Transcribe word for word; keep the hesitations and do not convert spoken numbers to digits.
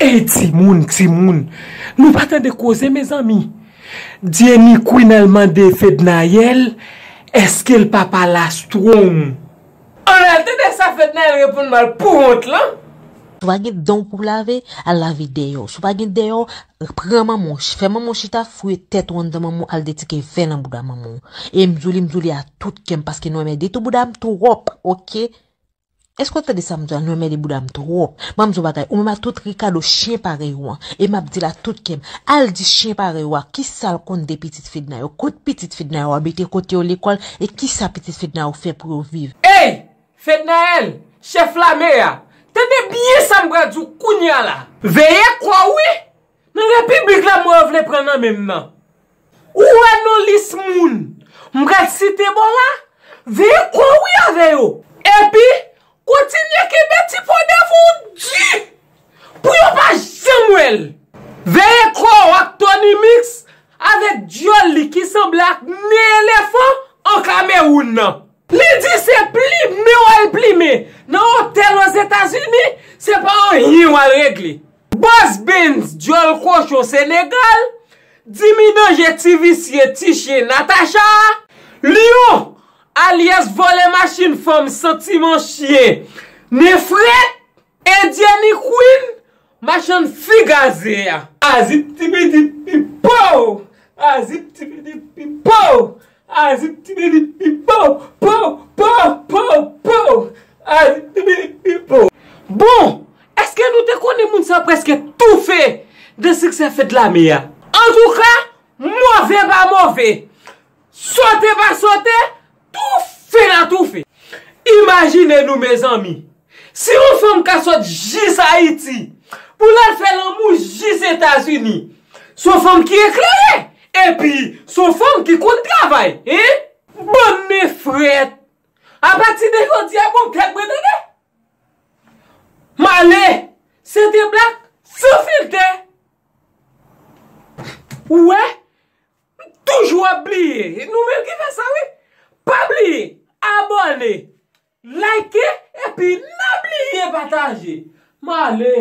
Ey timoun, timoun, nou pa tande koze mezanmi. Jenny Queen al mande Fednaelle èske l pa pale a Strong. Ann al tande sa Fednaelle reponn bal pou wont lan. Si w pa gen dan w pou w lave, al lave dèyè w. Si w pa gen dèyè w, pran manman w, fè manman w chita, fouye tèt ou anndan manman w, al detike vè nan bouda manman w. E m di w li, m di w li a tout kè m, paske nou enmède tou bouda m twòp, oke? Èske w tande sa m di w la? Nou enmède bouda m twòp. Ban m di w bagay, ou menm a tout Ricardo, chen parèy ou an. E m ap di l a tout kè m, al di chen parèy ou a, kisa l konn de pitit Fedna yo, kot pitit Fedna yo abite, kote yo lekòl, e kisa pitit Fedna yo fè pou yo viv. Ey! Fednaelle, chèf lame a, tande byen sa m pral di w kounye a la. Veye kò w wi, nan repiblik la mwen yo vle pran nan men m nan. Ou wè non lis moun m pral site bò la, veye kò w wi avè yo. Epi, kontinye kenbe ti po devon w di pou yo pa janm wè l. Veye kò w ak Tony Mix avèk dyòl li ki sanble ak nen elefan an Kamewoun nan. Li di se plimen w al plimen nan otèl Ozetazini, se pa anyen w al regle. Bòs Benz, dyòl kochon Senegal, Dimi Danje, ti visye, ti chen Natacha, Lyon, alyas vòlè machin fanm, santiman chen, nen frèt, e Jenny Queen, machann fi gaze a. Azip tibidi pipo! Azip tibidi pipo! Azip tibidi pipo! Po! Po! Po! Po! Po! Azip tibidi pipo! Bon, èske nou te konnen moun sa prèske toufe de siksè fèt lame a? Antouka, move pa move, sote pa sote, toufe n a toufe. Imajine nou mezanmi, si yon fanm ka sot jis Ayiti pou l al fè lanmou jis Etazini, s on fanm ki eklere, epi s on fanm ki konn travay, en? Bann nen frèt! Apati de jodi a, bon tèt mwen tande. M ale, se te blak san filtè. Ou wè? Toujou ap bliye. Nou menm ki fè sa wi. Pa bliye abòne, like epi n a bliye pataje. M ale.